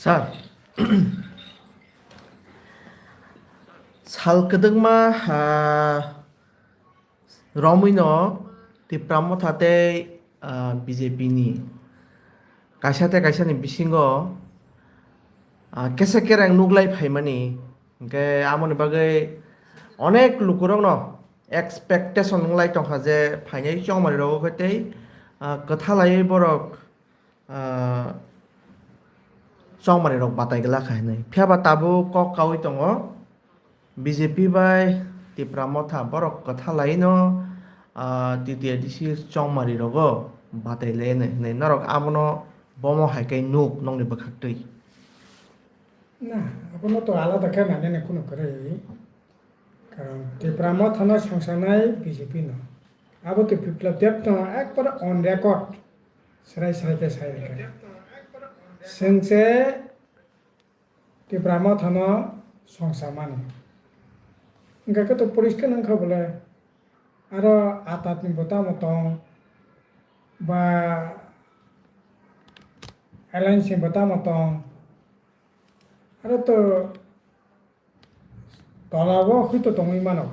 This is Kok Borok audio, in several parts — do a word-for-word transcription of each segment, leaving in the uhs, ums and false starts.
Sir, sal kwdwkma, ah, romwino Tipra Motha tei, ah, B J P ni kaisa tei kaisa ni bisingo, ah, kesa kereng nuklai phaimani, hwnkhe amoni bagwi onek lukurokno expectation wnglai tongkha je phainai chongmani rogo khe tei, ah, kwtha laiwi borok, ah, chongmani rok batai glak hai hinwi. Phiya ba tabuk kok kaui tongo, B J P bai Tipra Motha borok kwtha laino, ah, T T A D C chongmani rogo batai laino hinwi. Norok abono bomo hai khe nuk nokni bwkhaktwi. Na, abono to alada khe nainani kunu kwrwi. Karon Tipra Motha no songsanai B J P no. Abo to Biplab Deb no ekbare on record srai srai khe sai rwkha. Chwng se Tipra Motha no songsamani. Hwnkha khe to poriskar wngkha bole. Aro atat ni bo tamo tong, ba alliance ni bo tamo tong. Aro to tola o hoi to tongwi mano,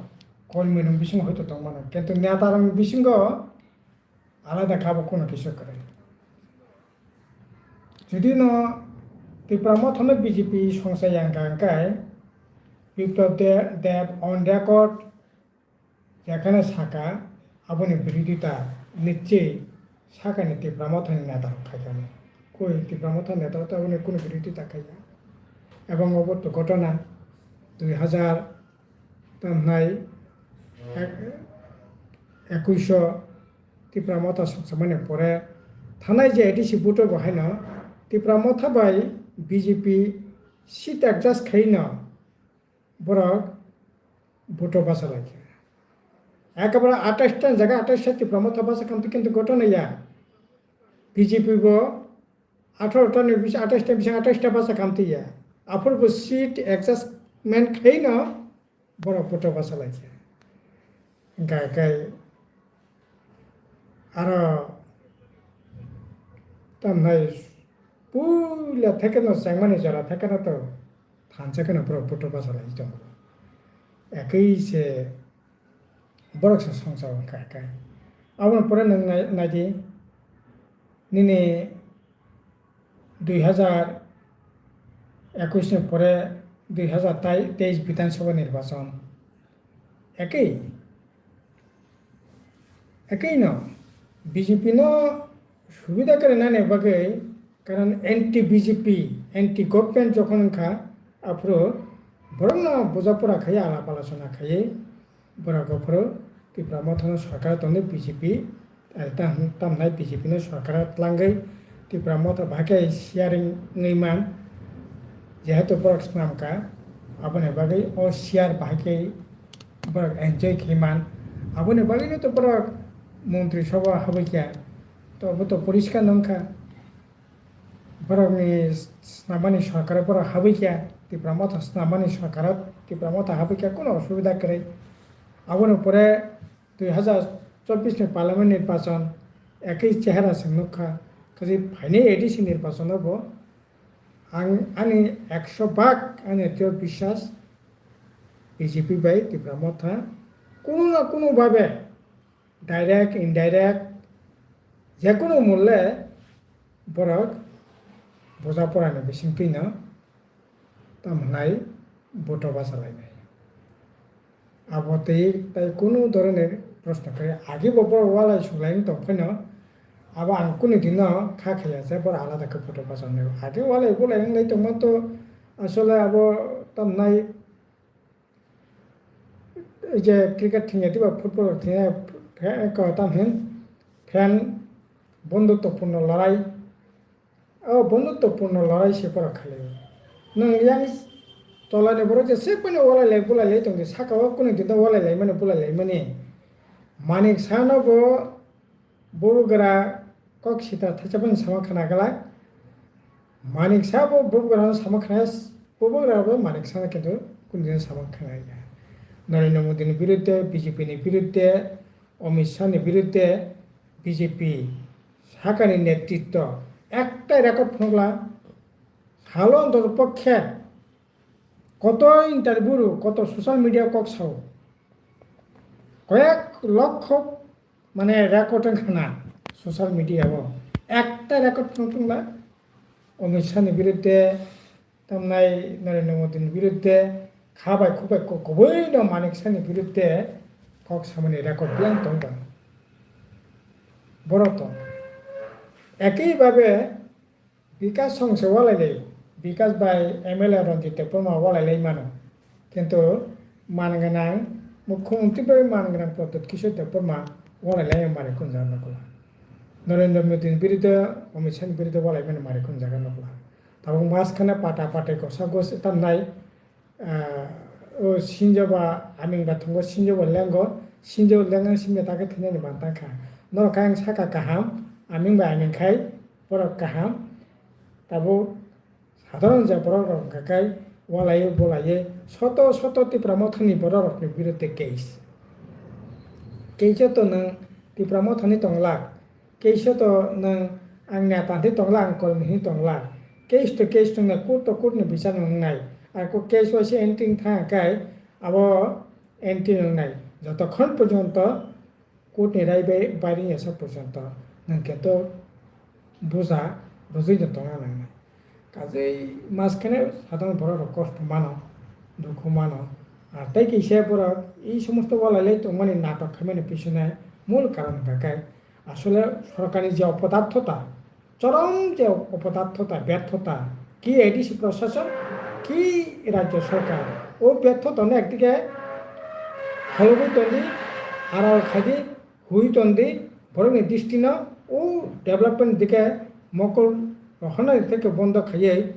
koi mwnwi bisingo hoi to tong mano, kintu neta rok ni bisingo alada kha bo kuno kisa kwrwi. Jodi no Tipra Motha no B J P songsa yang kha hwnkhe Biplab De-, Deb on record jekhane saka, aboni birodita nichchoi sakani Tipra Mothani neta rok khaikha mo. Koi Tipra Mothani neta rok to aboni kunu birodita khaiya. Ebong obo to ghotona dui hazar tamnai ek-, ekuish o Tipra Motha songsamani pore thanai je A D C vote o bo haino Tipra Motha bai B J P seat adjust khaino borok vote o bachalaikha. Ekabare atais ta jaga atais ta Tipra Motha bacha kamtwi kintu ghotona ya. B J P bo atharo ta ni bis-, atais ta bising atais ta bacha kamtwi ya. Aphuru bo seat adjustment khaino borok vote o bachalaikha. Hwnkha khe aro tamnai puila thekeno chengmani jora thekeno to thansa kheno borok vote o bachalai tongo. Ekoi se borok se songsa wngkha khe. Aboni pore nwng nai-, naidi nini dui hazar ekuish ni pore dui hazar teis Bidhan Sabha nirbachon. Ekoi, ekoi no B J P no subida kwrwi nani bagwi, karon anti B J P, anti government jokhon wngkha, aphuru borokno buja pora khaiwi alap alochona khaiwi borok aphuru Tipra Mothano sorkar tongwi B J P, eh, tam-, tamnai B J P no sorkar tlangwi Tipra Motha bahai khe sharing wngwi man, jehetu borok swnamkha, aboni bagwi o share bahai khe borok enjoy khe man, aboni bagwino to borok montri sabha habwi kha, to obo to poriskar nongkha. Borokni snamani sorkaro borok habwi kha, Tipra Motha snamani sorkaro Tipra Motha habwi kha, kuno osubida kwrwi. Aboni pore dui hazar chobbish ni parliament nirbachon ekoi chehara se nukha, kaje phainai A D C nirbachono bo ang ani ekso bhag ani twiyo biswas B J P bai Tipra Motha kunu na kunu babe direct, indirect, jekunu mulle borok buja porani bisingtwino tamo hwnai vote o bachalainai. Abo tei tai kunu dhoroner proshno khe agi bo borok walai suklaini tongphano abo ang kunu dino kha khaiya se borok alada khe vote o bachanai. Agi walai bulai wnglai tongma to asole abo tamnai ei je cricket thwngya diba, football thwngya, phe-, ko tam hin, fan Bondhutwapurno lorai, o bondhutwapurno lorai se borok khailai. Nwng yang tolani borok je se poino walai lai bulai lai tongdi, saka o kunu dinda walai lai mani bulai lai mani. Manik Sano bo bubagra kok sita thaisa bai sama khna glak. Manik Saha bo bubagra no sama khna, bubagra bo Manik Saha no kintu kunu din sama khna ya. Narendra Modi ni birudde, B J P ni birudde, Amit Shah ni birudde, B J P sakani netritto ektai record phunukla, salo ontotopokhe koto interview rw, koto social media kok sao, koyek lokho mane record wng khna social media o, ektai record phunuk tongla, Amit Shah ni birudde, tamnai Narendra Modi ni birudde, kha bai khuk bai kubui no Manik Saha ni birudde kok samani record biyang tongkha. Borok to ekhi babe Bikash song se walai lai, Bikash bai M L A Ranjit Debbarma walai lai mano. Kintu man gwnang, mukhyamantri bai man gwnang Pradyut Kishore Debbarma walai lai mari kunjak nukla. Narendra Modi ni birudde, Amit Shah ni birudde walai mani mari kunjak nukla. Tabuk mas khana pata patai kosa gos tamnai, ah, o sinjo ba aming ba thungo, sinjo ba lengo, sinjo lengo simi ta khe thwinani man tang kha. Norok khe ang saka kaham, aming ba aming khai borok kaham. Tabuk sadharon je borok rok hwnkha khe walai bolai soto soto Tipra Mothani borok rokni birudde case. Case o to nwng Tipra Mothani tongla, case o to nwng ang neta hinwi tongla, ang kormi hinwi tongla. Case to case tongnai, court to court ni bichar wngnai. Ar kok case waisa entry wng thang khe abo entry wngnai. Jotokhon porjonto court ni rai bai, bairi ya sak porjonto nwng khe to buja rwjwi no tongna nangnai. Kajei mas kheno sadharon borok rok kosto mano, dukhu mano. Ar tei kisa borok ei somosto walai lai tongmani natok khaimani pisonai mul karon hwnkha khe asole sorkarni je opodarthota, chorom je opodarthota, berthota, ki A D C prosason, ki rajya sorkar, o berthotano ekdike kholobwi tondi, aral khaidi, hui tondi, borokni distino o development dike mokol rohornani theke bondo khaiwi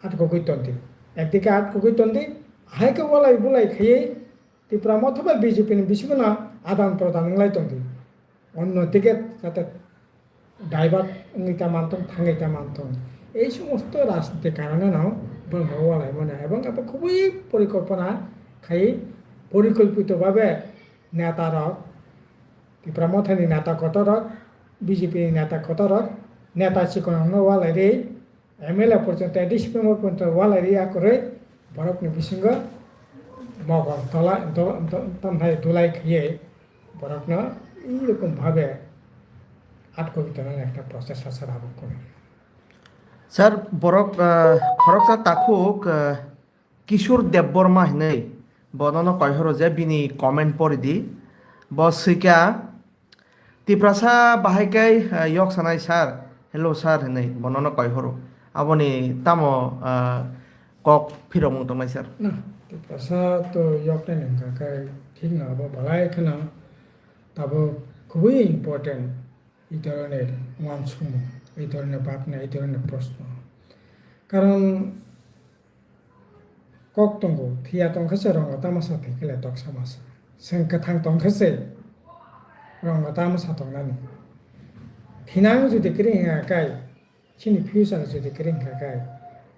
atkogwi tondi. Ekdike atkogwi tondi, hai khe walai bulai khaiwi Tipra Motha bai B J P ni bisingo no adan prodan wnglai tondi. Onno dike jate divert wngwi ta mantong, thangwi ta mantong. Ei somosto rajniti karone no borokno walai mano, ebong abo khubui porikolpona khai, porikolpito bhabe neta rok, Tipra Mothani neta kotor rok, B J P ni neta kotor rok, neta chikon rokno walai ri, M L A porjonto, A D C member porjonto walai ri akorwi borokni bisingo mogor tola, do-, do-, tamhai dulai khaiwi borokno ei rokom bhabe atkogwi tongnani ekta process asa abo kori. Sir, borok, ah, khoroksa takhuk, ah, Kishore Debbarma hinwi bonono koihoro je bini comment pori di. Bo swikha, Tiprasa bahai khe, ah, yok sanai sir, hello sir hinwi bonono koihoro. Aboni tamo, ah, kok phirokmung tongnai sir? Na, Tiprasa to yoknai nangkha khe thik no abo balai kheno tabuk khubui important. এই ধরনের ওয়ান সময়, এই ধরনের ভাবনা, এই ধরনের প্রশ্ন। কারণ kok tongo, thiya tongkha se rongo tamasa thikele toksa masa. Seng kwthang tongkha se rongo tamasa tongnani. Thinang jodi kring hingka kai, chini future jodi kring hingka kai,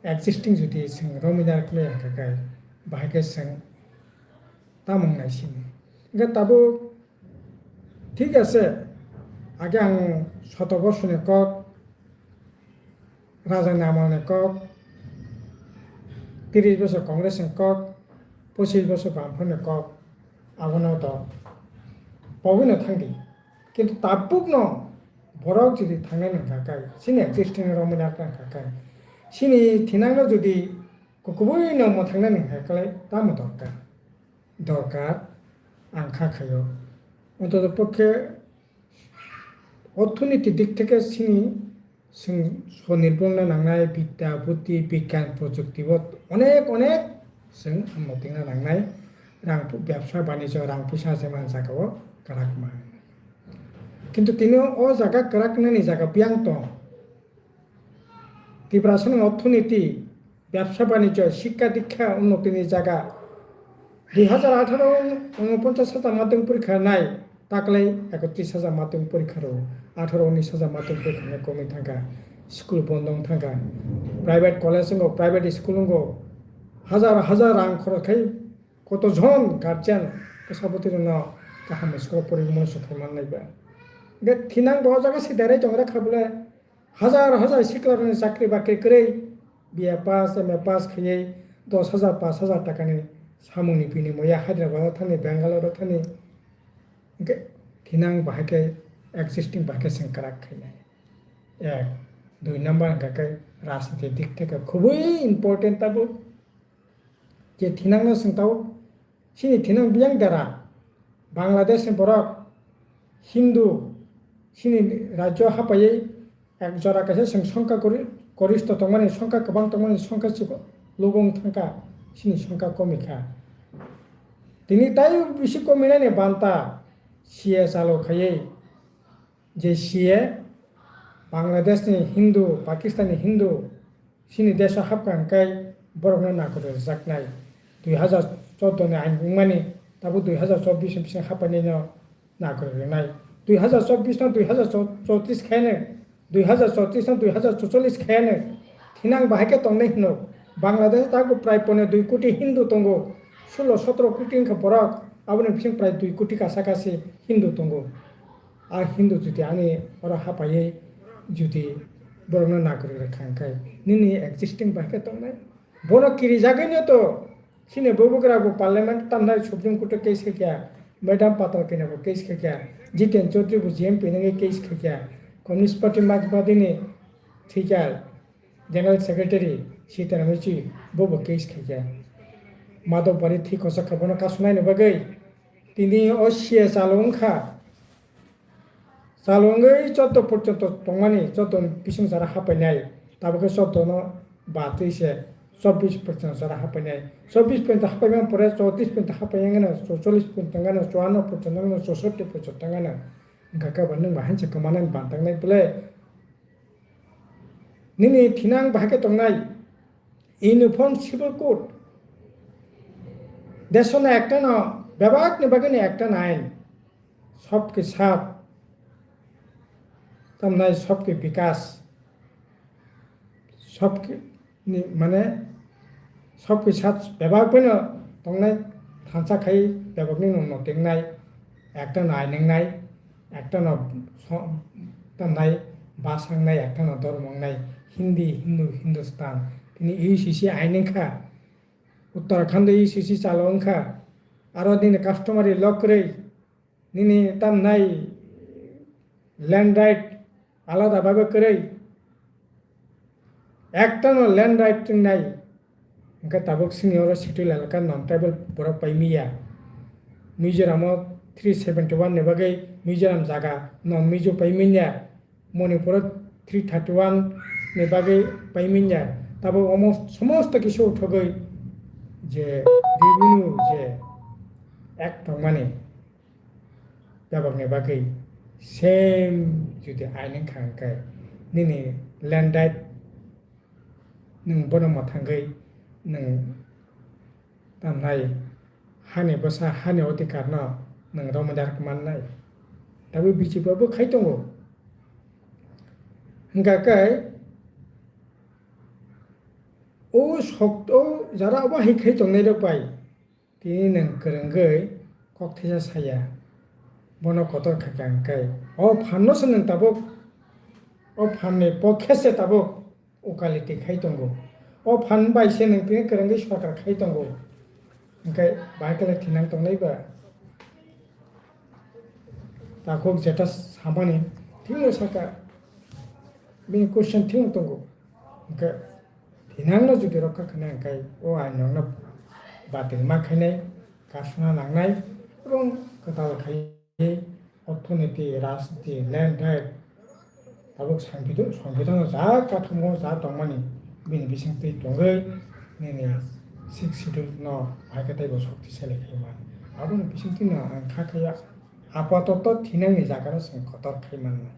existing jodi seng romina kle hingka kai, bahai khe seng tamung nai sini. Hingke tabuk Thik ase, age ang soto bosoni kok, Raja ni amol ni kok, tris bosor Congress ni kok, pochis bosor Bamphor ni kok, abono to pogwi no thangdi. Kintu tabuk no borok jodi thangnai nangkha kai, chini existing romwi nangkha kai, chini thinang no jodi kukubui no mwthangnai nangkha kai, tamo dorkar. Dorkar ang kha khaio. Ontoto pokkhe orthoniti dik theke chini chwng sonirbongna nangnai bidya, buddhi, bigyan, projukti o onek onek chwng motingna nangnai. Rang pu-, byabsa banijyo rang puisa se man jagao kwrak man. Kintu tini o jaga kwrak wngnani jaga biyang tong. Tiprasani orthoniti, byabsa banijyo, shikka dikka, unnotini jaga dui hazar atharo o ponchas hajar madhyamik porikha nai, taklai ekotris hajar madhyamik porikha rw, atharo unnis hajar madhyamik porikha nai komwi thangkha, school bondo wng thangkha, private college wngo, private school wngo, hajar hajar rang khorok khai koto jon guardian bwsa bwtwi rwno kaham school o porikha mano se khai mannai ba. Hwnkhe thinang bo o jaga se derai tong rwkha bwle. Hajar hajar siklarokni chakri bakri kwrwi, B A pass, M A pass khaiwi dos hajar, pash hajar takani samungni binimoya Hyderabad o thani, Bangalore o thani, hwnkhe thinang bahai khe existing bahai khe chwng kwrak khainai. Ek, dui number hwnkha khe rajniti dik theke khubui important tabuk. Je thinangno chwng tabuk, chini thinang biyang dara, Bangladesh ni borok Hindu chini rajyo hapaiwi ek jora kaisa chwng songkha gori-, goristo tongmani, songkha kwbang tongmani, songkha chikon lugo wng thangkha, chini songkha komikha. Tini tai bisi kominani banta C A chalo khaiwi, je C A Bangladesh ni Hindu, Pakistan ni Hindu, chini desh o hapkha hwnkhe borokno nakorwi rwjaknai. Dui hazar chordo ni ain wngmani tabuk dui hazar chobbish ni bising hapainai no nakorwi rwnai. Dui hazar chobbish no dui hazar chotris khaino, dui hazar chotris no dui hazar chotris khaino thinang bahai khe tongnai hwno. Bangladesh o tabuk prai pone dui koti Hindu tongo, sulo sotro koti wngkha borok, aboni bising prai dui koti kasa kasi Hindu tongo. A Hindu jodi ani oro hapaiwi jodi borokno nakorwi rwkha hwnkhe nini existing bahai khe tongnai. Bono kirijagwino to chini bubagra bo parliament tamnai Supreme Court o case khaikha, Madam Patal kina bo case khaikha, Jiten Chaudhary bo G M P nangwi case khaikha, Communist Party Marxbadi ni thwikha General Secretary Sitaram Yechuy bo bo case khaikha. Madhok Bari thwi kochok kha bono kasunai ni bagwi tini o C A chalo wngkha. Chalo wngwi chordo porjonto tongmani, chordo ni bising jora hapainai, tabuk khe chordo no batwi se chobbish porjonto jora hapainai. Chobbish porjonto hapaimani pore chotris porjonto hapaiyang gana, chotris porjonto gana, chuanno porjonto gana, chosotti porjonto gana. Hwnkha khe bo nwng bo hanse kwmanani bantangnai bwle. Nini thinang bahai khe tongnai Uniform Civil Code. Desona ekta no bebak ni bagwi ni ekta no ain. Sabke saath, tamnai sabke bikas, sabke ni mane sabke saath bebak bai no tongnai thansa khai bebak ni no tengnai, ekta no ain wngnai, ekta no so-, tamnai basa wngnai, ekta no dhormo wngnai, Hindi, Hindu, Hindustan. Tini U C C ain wngkha, Uttarakhand U C C chalo wngkha, aro nini customary law kwrwi, nini tamnai land right alada baibo kwrwi, ekta no land right wngnai, hwnkhe tabuk sini oro schedule elaka non tribal borok paimiya. Mizoram o three seventy one ni bagwi Mizoram jaga non Mizo paimiya. Manipur o three thirty one ni bagwi paimiya. Tabuk omo somosto kisa uthogwi je revenue je act tongmani, bebak ni bagwi same jodi ain wngkha hwnkhe nini land right nwng bono mwthangwi nwng tamnai hani bwsa hani odhikar no nwng romwi dak mannai. Tabuk B J P bo khai tongo. Hwnkha khe o sok, o jara obo hai khai tongnai rok bai. Tini nwng kwrwngwi kok thaisa saya, bono kotor khaikha hwnkhe o phanno se nwng tabuk, o phanni pokhe se tabuk ukaliti khai tongo. O phan bai se nwng tini kwrwngwi sorkar khai tongo, hwnkhe bahai khe thinang tongnai ba? Takhuk jeta samani thikno saka, bini question thikno tongo. Hwnkhe thinangno jodi rokha khna hwnkhe o ain nokno batil ma khainai, kasuna nangnai, ebong kwtal khai orthonoiti, rajniti, land right, tabuk sangbidu-, sangbidango ja kathumo ja tongmani bini bisingtwi tongwi nini Sixth Schedule no bahai khe teibo shoktisali khaima. Aboni bisingtwino ang kha khaya. Apatoto thinangni jagano chwng kotor khai mannai.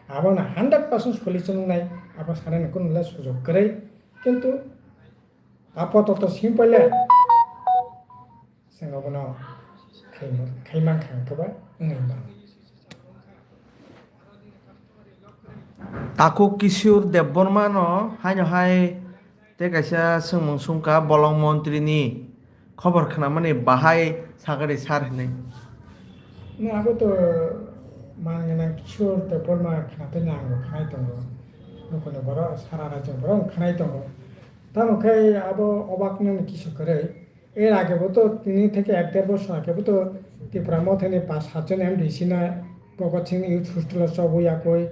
Abono hundred percent solution wngnai, abo sanani kunu le sujok kwrwi. Kintu apatoto simple le chwng abono khai, khai mankha hwnkhe ba wngwi mano. Takhuk Kishore Debbarma no haino hai tei kaisa swngmung swngkha bolong montri ni khobor khnamani bahai sagari sar hinwi. Na abo to man gwnang Kishore Debbarma khna tei na ang bo khnai tongo. Nokoni borok sara rajyo borok khnai tongo. Tamo khe abo obak nani kisu kwrwi. Er age bo to tini theke ek der bosor age bo to Tipra Mothani pas sat jon M D C no Bhagat Singh Youth Hostel o chobwi yakwi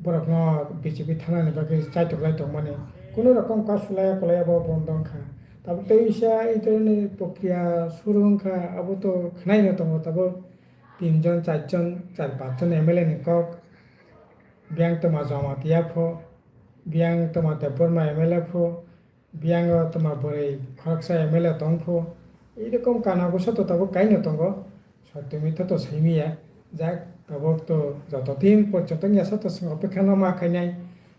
borokno B J P thangnani bagwi chaitok lai tongmani. Kunu rokom kasu laiya kwlaiya bo bondo wngkha. Tabuk tei isa internet ni prokriya suru wngkha abo to khwnaino tongo tabuk tin jon char jon char pas jon M L A ni kok. Biyang tongma Jamatia pho, biyang tongma Debbarma M L A pho, biyango tongma bwrwi khoroksa M L A tong pho, ei rokom kana bwsa to tabuk kaino tongo, sotto mitha to saimiya, jak tabuk to joto din porjonto wngya sa to chwng opekha no ma khainai,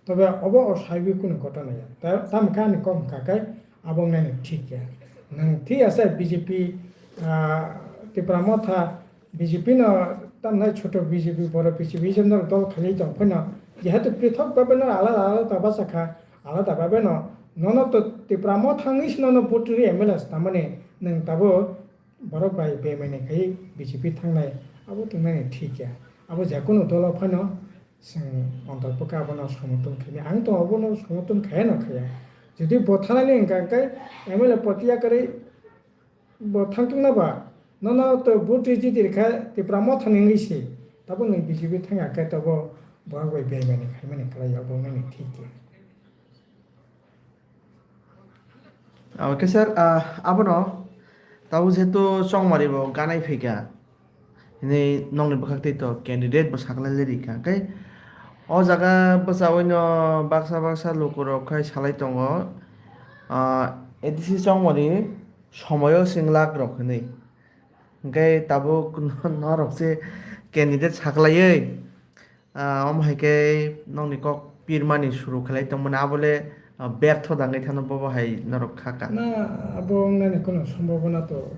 tobe obo o saiwi kunu ghotona ya, ta-, tamo khe ani kok wngkha khe abo wngnani thik ya, nwng thik asa B J P, ah, Tipra Motha, B J P no tamnai choto B J P boro B J P jemno dol khailai tong phano jehetu prithok bhabe no alada alada bachakha alada bhabe no nono to Tipra Motha wngwi se nono vote ri M L A se tamani nwng tabuk borok bai bemani khai B J P thangnai abo tongnani thik ya abo jekunu dolo phano chwng ontor pokhe abono somorthon khaimani ang to abono somorthon khaya no khaya jodi bo thanani hwnkha khe M L A potiya kwrwi Bo thangtungna ba, nono to vote ri jiti rikha Tipra Motha ni wngwi se, tabuk nwng B J P thangya khe tabuk borok bai bemani khaimani kwlai ya, obo wngmani thik ya. Okay sir, ah, abono tabuk jehetu chongmari bo ganai phaikha, hwnwi nokni bwkhak twi to candidate bo saklai lai rikha, hwnkhe o jaga bwchaui no baksa baksa lukurok khai salai tongo, ah, A D C chongmari, somoyo singlak rok hinwi. Hwnkhe tabuk norok se candidate saklaiwi, ah, omo hai khe nokni kok pirmani suru khlai tongmani abole, ah, bertho dangwi thano bobo hai norok kha ka. Na abo wngnani kono sombhabona to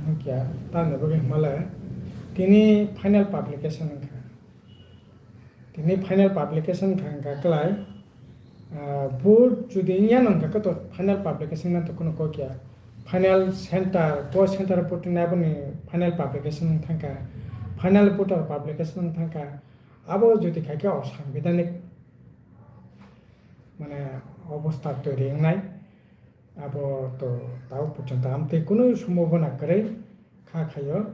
nukya, tamni bagwi hwnmale tini final publication wngkha. Tini final publication wngkha, wngkha kwlai, ah, vote jodi wngya no wngkha khe to final publication wngna to kheno kok ya. Final center, bo center vote wngna aboni final publication wng thangkha. Final voter publication wng thangkha. Abo jodi khai khe osangbidanik mane obostha toiri wngnai. Abo to tabuk porjonto amtwi kunu sombhabona kwrwi kha khaio.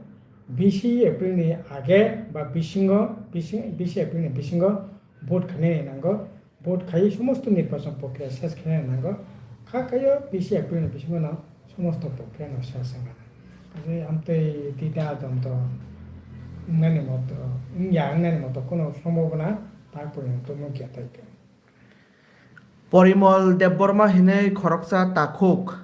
Bisi April ni age ba bisingo, bisi, bisi April ni bisingo vote khainani nango. Vote khaiwi somosto nirbachon prokriya ses khainani nango. Kha khaio bisi April ni bisingo no somosto prokriya no ses wngna. Kaje amtwi tita jonto wngnani moto, wngya wngnani moto kunu sombhabona ta porjonto nukya tai khe. Porimol Debbarma hinwi khoroksa takhuk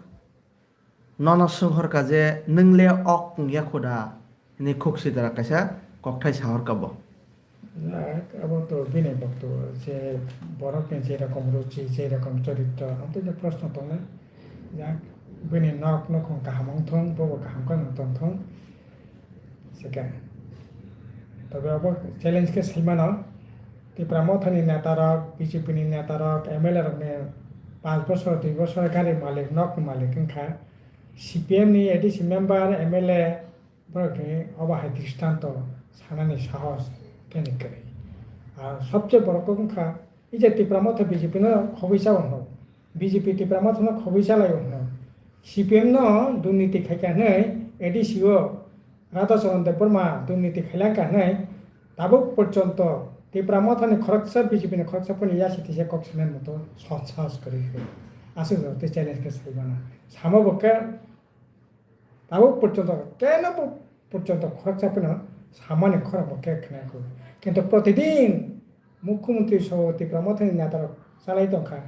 nono swnghorkha je, "Nwng le ok wngya kho da?" hinwi khuk sitara kaisa kokthai sahorkha bo. Jak, abo to bini bokto je borokni je rokom ruchi, je rokom choritro, amtwi je proshno tongnai. Jak, bini nok nukhung kaham wngthung, bobo kaham kheno tongthung. Second. Tobe obo challenge khe sai mano, Tipra Mothani netarok, B J P ni netarok, M L A rokni panch bosor, dui bosor gari malik, nokni malik wngkha. C P M ni A D C member, M L A borokni obo hai dristanto sanani sahos keni kwrwi. Ar sobse borok wngkha, ije Tipra Motha B J P no khobwi cha hwnwi. B J P Tipra Mothano khobwi chalai o hwnwi. C P M no durniti khaikha hwnwi A D C o Radhacharan Debbarma durniti khailangkha hwnwi tabuk porjonto Tipra Mothani khoroksa B J P ni khoroksa phano yasi tisa kok sanani moto sohsas kwrwi khe. Aswk jora tei challenge khe sai mano. Samo bo khe Tabuk porjonto keno bo porjonto khoroksa phano samani khorang bo khe khna kho. Kintu protidin Mukhyamantri soho Tipra Mothani netarok chalai tongkha.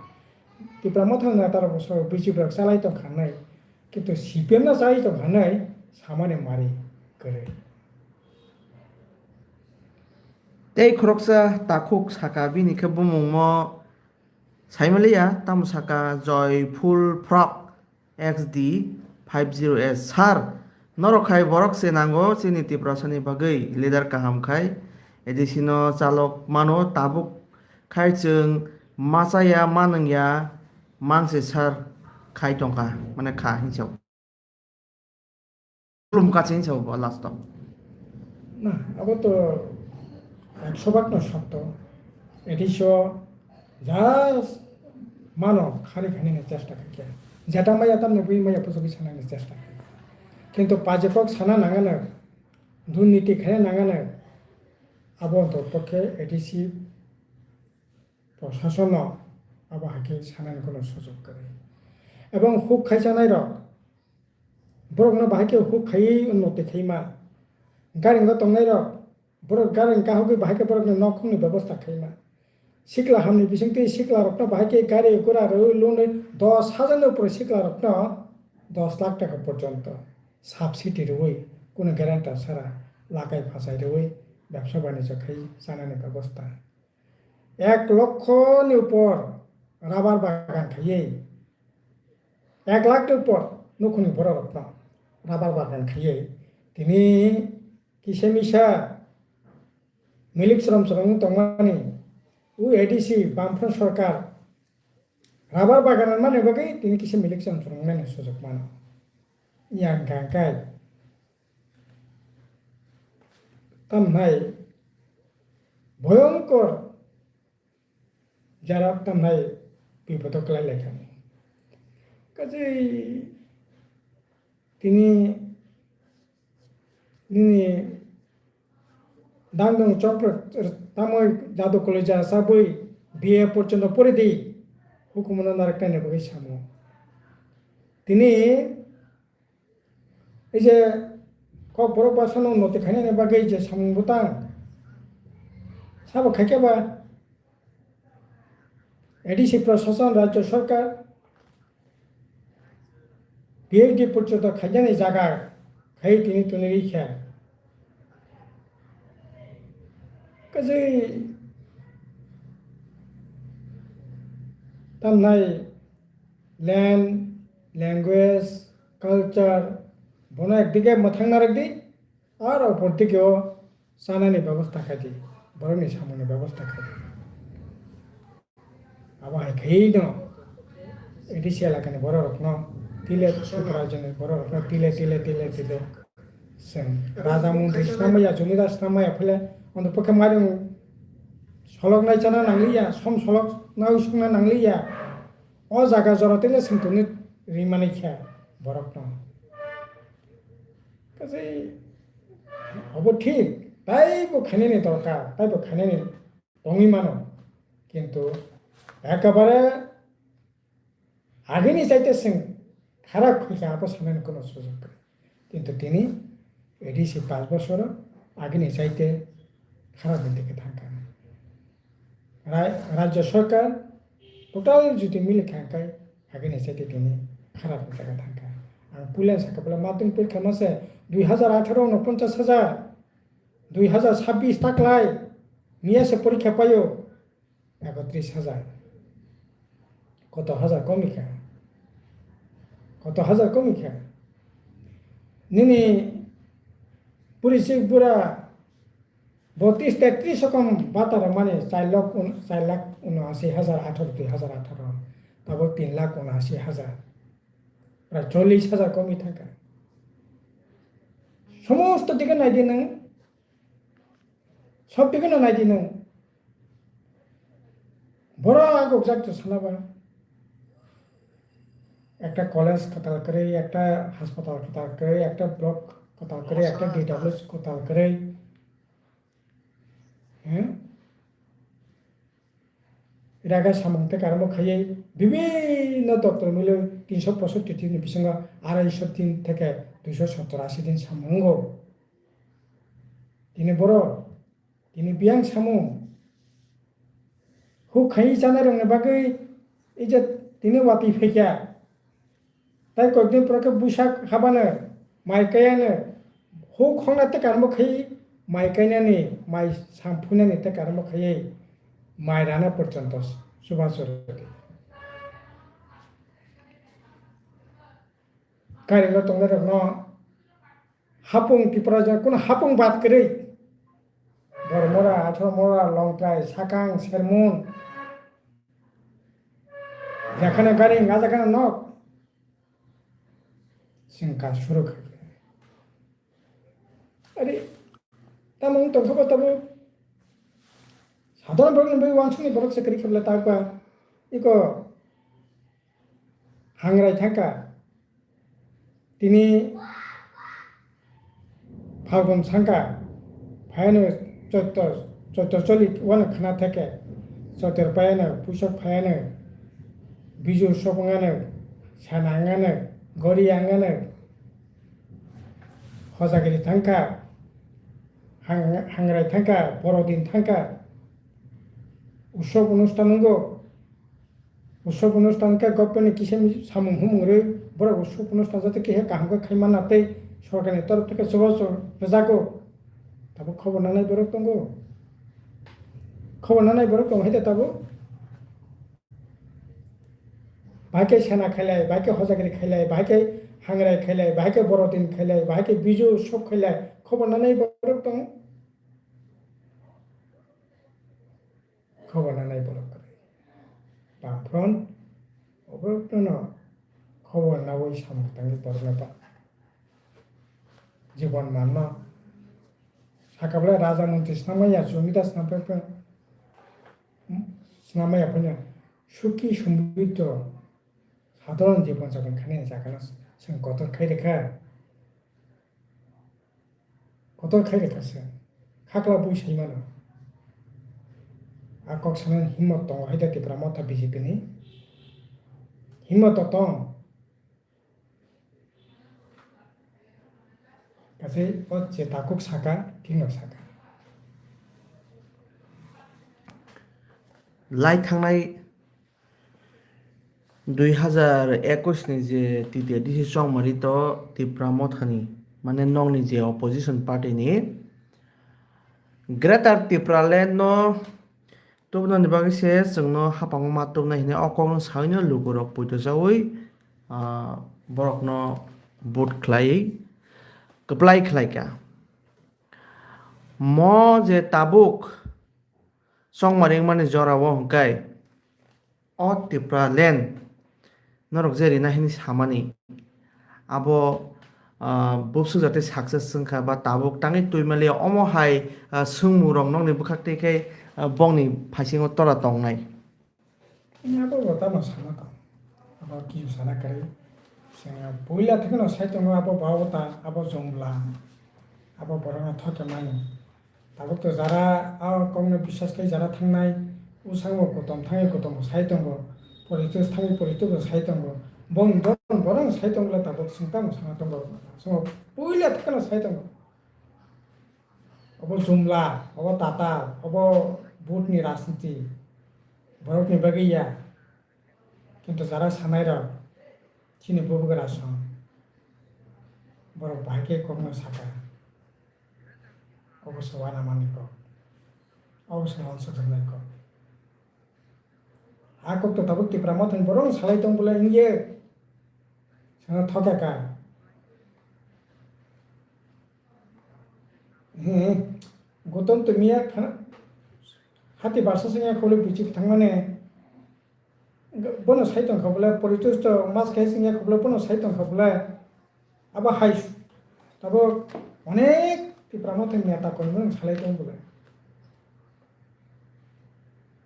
Tipra Mothani netarok bo soho B J P rok chalai tongkha hwnwi. Kintu C P M no chalai tongkha hwnwi samani mari kwrwi. Tei khoroksa takhuk saka bini khe bumungmo saimaliya, tamo saka Joyful Frog X D five zero S, "Sir, norok khai borok se nango chini Tiprasani bagwi, leader kaham khai A D C no chalok mano, tabuk khai chwng machaya manwngya mangse sir khai tongkha, mane kha hinsa." Khulum kaching sa bo last o. Na, abo to ekso bhag no sotto. Eti so ja mano khari khainani chesta khaikha. Jeta maya tamni bui maya pusugi sanani chesta khaikha. Kintu pajekok sana nangano, durniti khaina nangano, abo ontor pokhe A D C proshasono abo hai khe sanani kono sujok kwrwi. Ebong huk khaichanai rok, borokno bahai khe huk khaiwi unnoti khaima. Garingo tongnai rok, borok garing kahugwi bahai khe borokni nokhungni bebosta khaima. Sikla hamni bisingtwi sikla rokno bahai khe gari gura rwui lunwi dos hajar ni upor sikla rokno dos lakh taka porjonto subsidy rwui, kunu guarantor sara lakai phasai rwui bebsa banijyo khai chanani bebosta. Ek lokho ni upor rabar bagan khaiwi, ek lakh ni upor nukhungni borok rokno rabar bagan khaiwi tini kisa misa milik chwrwng chwrwng tongmani, u A D C Bamfront Sarkar rabar bagan manmani bagwi tini kisa milik chwrwng chwrwng nani sujok mano. Yang kangkai tamnai bhoyongkor jara tamnai bipodo kwlai laikha. Kaje tini nini dangdong chopra tamoi jadu koleja sabui B A porjonto pori di hukumono naraknani bagwi samo. Tini ei je kok borok ba sano unnoti khainani bagwi je samung bwtang sabo khaikhe ba A D C proshason, rajyo sarkar, P H D porjonto khainani jaga khai tini tuni rikha. Kaje tamnai land, language, culture, bono ekdige mwthang narwkdi, aro opor dikeo chanani bebosta khaidi, borokni samungni bebosta khaidi. Abo hai khaino A D C elakani bororokno tile, Tripura rajyoni bororokno tile, tile, tile, tile. Chwng raja mantri swnamaya, jomidar swnamaya phele, ondo pokhe mairum solok nai chana nangliya, som solok nai songna nangliya. O jaga jora tile chwng tongni rimani khe borokno. Kaje obo thik, taibo khainani dorkar, taibo khainani tongwi mano. Kintu ekabare agini chaite chwng kharap khaikha, abo sanani kono sujok kwrwi. Kintu tini A D C panch bosoro agini chaite kharap ni dike thangkha. Ra-, rajya sarkar total jodi milikha hwnkhe agini chaite tini kharap ni jaga thangkha. Ang puila sakha bwla matwng porikha mase dui hazar atharo no ponchash hajar, dui hazar sabbish taklai miya se porikha paio. Ekotris hajar. Koto hajar komi kha? Koto hajar komi kha? Nini puri chik bura botris tetris rokom bata rok mani char lakh un-, char lakh unashi hajar atharo, dui hajar atharo, tabo tin lakh unashi hajar. Prai chollish hajar komi thangkha. Somosto dike naidi nwng, sob dike no naidi nwng. Boro agok jak to sana ba. Ekta college kwtal kwrwi, ekta hospital kwtal kwrwi, ekta block kwtal kwrwi, ekta D W C kwtal kwrwi. Hmm? Raga samung tei karmo khaiwi bibinno doptor milo tinso posotti din ni bisingo araisho din theke duiso sottor ashi din samungo. Tini boro, tini biyang samung. Huk khaiwi chanai rokni bagwi ei je tini watwi phaikha. Tai kokdin pore khe buisak habano, mai kayano, huk khongna tei karmo khai mai kainani, mai samphuinani tei karma khaiwi mai rana porjonto chubachu rwdi. Kairingo tongnairokno hapung Tipra jora kuno hapung bad kwrwi Bormora, Atharmora, Longkai, Sakang, Sermon, yakhano gari, ngajakhano nok. Chwng ka suru kha khe. Ari, tamo wng tongkha ba tabo. Sadharan borokni bagwi wansukni borok se kwrwi khe bwle takba. Iko hangrai thangkha. Tini Phalgun sangkha, phaiyano Choitro, Choitro choli wano khna theke, Choitro phaiyano, puisok phaiyano, Biju sopungano, Sana wngano, Gori wngano, Hojagiri thangkha, hang-, hangrai thangkha, borodin thangkha, usok onusthan wngo. Usok onusthan khe government ni kisa samung humung rwi borok usok onusthan joto khe kaham khe khai manna tei sorkar ni torof theke chubachu rwjago. Tabuk khobor nanai borok tongo. Khobor nanai borok tongo hai de tabuk. Bahai khe sena khailai, bahai khe hojagiri khailai, bahai khe hangrai khailai, bahai khe borodin khailai, bahai khe biju sok khailai, khobor nanai borok tongo. Khobor nanai borok kwrwi. Bangphron oborokno khobor nawi samung tangwi borokno ba jibon manno. Sakha bwlai raja montri snamaya, jomidar snampai phano, snamaya phano sukhi somriddho sadharon jibon japon khainai jagano chwng kotor khai rwkha. Kotor khai rwkha se. Khakla bui sai mano. A kok sanani himmot tongo hai da Tipra Motha B J P ni. Himmot to tong. Kaisa o je takhuk saka, thikno saka. Lai thangnai dui hazar ekwis ni je T T A D C chongmari to Tipra Mothani, mane nokni je opposition party ni Greater Tipraland no tubunani bagwi se chwngno hapang ma tubunai hinwi o kokno saui no lukurok poito chaui, ah, borokno vote khlai, kwplai khlai kha. Mo je tabuk chongmari wngmani jorao hwnkhe o Tipraland norok je rina hini samani abo, ah, bubswk jate success wngkha ba tabuk tangwi twi maliya omo hai, ah, swngmung rok nokni bwkhak twi khe, ah, bongni phaisingo tora tongnai. Abo bo tamo sana tong. Abo kisu sana kwrwi. Chwng puila thikno sai tongo abo babu ta, abo jongla, abo borokno thokya mani. Tabuk to jara a kokno biswas khai jara thangnai, usangbo kotom thangwi kotombo sai tongo, poritus thangwi poritubo sai tongo, bong bong borong sai tongo tabuk chwng tamo sana tongo. Chwng puila thikno sai tongo. Obo jumla, obo tatal, obo butni rajniti, borokni bagwi ya. Kintu jara sanairok chini bubagra song, borok bahai khe kokno saka, obo se uanamani kok, obo se uansukjaknai kok. A kokto tabuk Tipra Mothani borok salai tong bwle wngya, sana thokya ka. He, Gautam to miya khana, hati barsa singya kholo B J P thangmani. Bono sai tongkha bole, Poritos to mas khai singya kholo bono sai tongkha bole. Abo hai, tabo onek Tipra Mothani neta koi mung salai tong bole.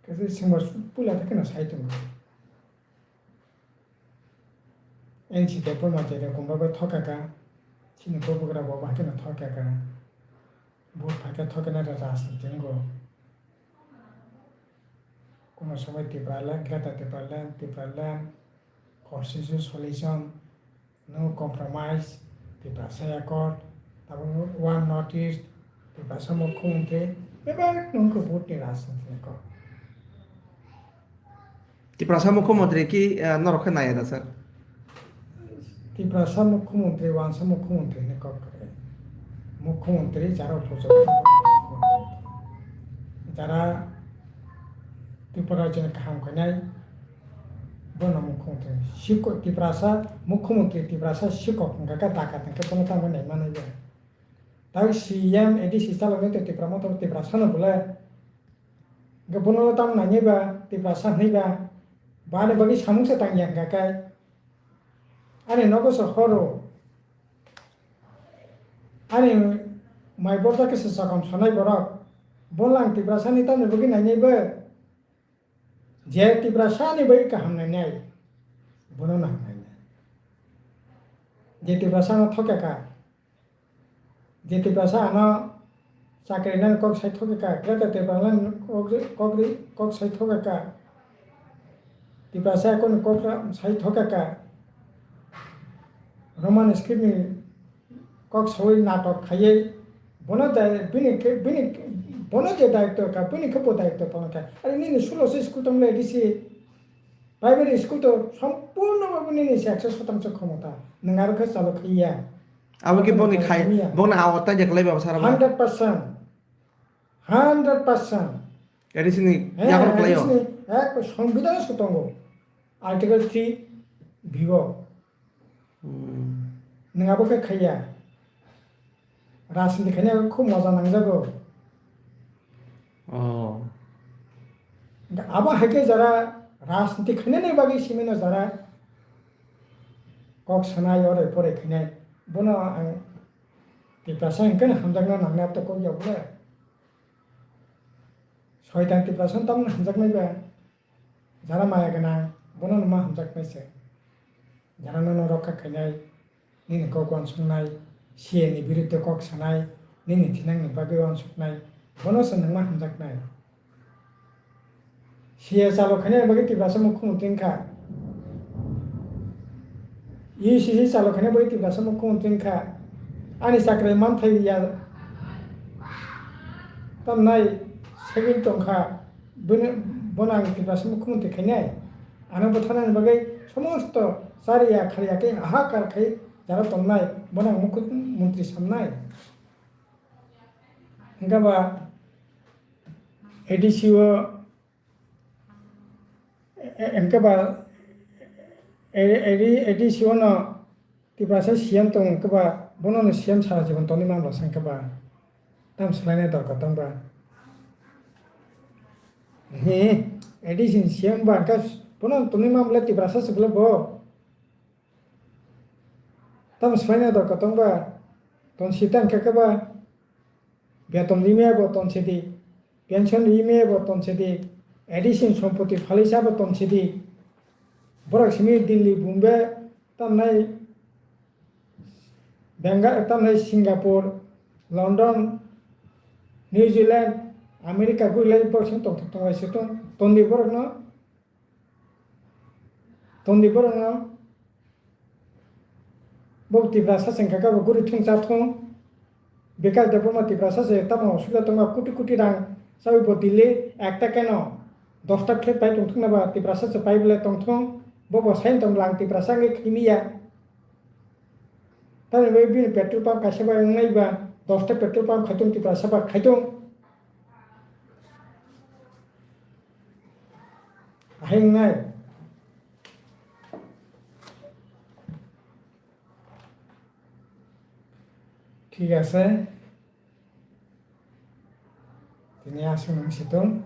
Kasi singba pula ta kena sai tongkha. N C Debbarma jai rok kumba bai thokya ka, chini bubagra bo bahai kheno thokya ka, vote phaikhe thokya nai rajniti wngo. Kuno somoi Tipraland, Greater Tipraland, Tipraland, Constitutional Solution, No Compromise, Tiprasa Accord, tabuk One North East, Tiprasa Mukhyamantri, bebak nungkhe vote ni rajniti ni kok. Tiprasa Mukhyamantri ki, eh, norok khe naiya da, sir? Tiprasa Mukhyamantri, wansa Mukhyamantri hinwi kok kwrwi. Mukhyamantri jara upojogto, jara Tripura rajyoni kaham khainai, bono mukhyamantri. Sikok Tiprasa, mukhyamantri Tiprasa sikok hwnkha khe dakat hwnkhe bono tamo nai manai ya. Tei C M A D C chaloknai tei Tipra Motha Tiprasano bole. Hwnkhe bono tamo nai ba Tiprasa hwnwi ba. Bani bagwi samung se tang ya hwnkha khe. Ani nogo se horo. Ani mai borja khe se chakam sanai borok. Bono ang Tiprasani tamni bagwi nainai bo. Je Tiprasani bagwi kaham nainai, bono nang nainai. Je Tiprasano thokya kha, je Tiprasa ano chakri nani kok sai thokya kha, Greater Tipraland kok ri-, kok ri-, kok sai thokya kha, Tiprasa kok ni kok ra-, sai thokya kha, Roman script ni kok sawi natok khaiwi bono dai-, bini khe, bini, bono je daityo kha, bini khe bo daityo palangkha. Are nini sulo se school tong le disi private school to sompurno bo nini se ekso shotangso khomota. Nwng aro khe chalo khaiya. Abo khe boni khai, boni awa tanja kwlai baba sara ba. Hundred percent. Hundred percent. Are sini yakhor kwlai o. Ek songbidhan se tongo. Article three B o. Hmm. Nwng abo khe khaiya. Rajniti khaina khub moja nangjago. Oh. Abo hai khe jara rajniti khainani bagwi simino jara kok sanai, orai porai khainai. Bono ang Tiprasa hwnkhe hamjakna nangnai abo to kok ya bole. Soitan Tiprasa tamno hamjaknai ba. Jara maya gwnang, bono no ma hamjaknai se. Jara nono rokha khainai, nini kok uansuknai, C A ni biruddhe kok sanai, nini thinangni bagwi uansuknai, bono se nwng ma hamjaknai. C A chalo khainai bagwi Tiprasa mukhyamantri wngkha. U C C chalo khainai bagwi Tiprasa mukhyamantri wngkha. Ani chakri manthai ya tamnai segwi tongkha. Bini, bono ang Tiprasa mukhyamantri khainai. Ano bwtharnani bagwi somosto chariya khariya khe ahakar khai jara tongnai, bono ang mukhyamantri samnai. Hwnkhe ba A D C o, e-, e-, hwnkhe ba A-, A-, A D C o no Tiprasa C M tong hwnkhe ba, bono no C M sara jibon tongwi manbla se hwnkhe ba. Tam swlainai dorkar tong ba. He, A D C ni C M ba hwnkhe bono tongwi manbla Tiprasa se bwle bo. Tam swlainai dorkar tong ba. Ton sita hwnkhe khe ba. Beton rimaya bo tonsidi, pension rimaya bo tonsidi, addition sompoti phalisa bo tonsidi. Borok simi Delhi, Bombay, tamnai Benga-, tamnai Singapore, London, New Zealand, America guri lai borok simi tongthok tonglai se tong, tondi borok no. Tondi borok no. Bo Tiprasa se wngkha khe bo guri thung cha thung. Bikash Debbarma Tiprasa se tamo osubida tongma koti koti rang chawi bo Delhi ekta keno dosta flat pai tongthung na ba Tiprasa se pai bwle tongthung. Bo bo sai tong lang Tiprasa wngwi khimi ya. Tamni bagwi bini petrol pump kaisa bai wngnai ba dosta petrol pump khaitung Tiprasa ba khaitung. Ahai wngnai. Thik ase. Tini aswk nang si tong.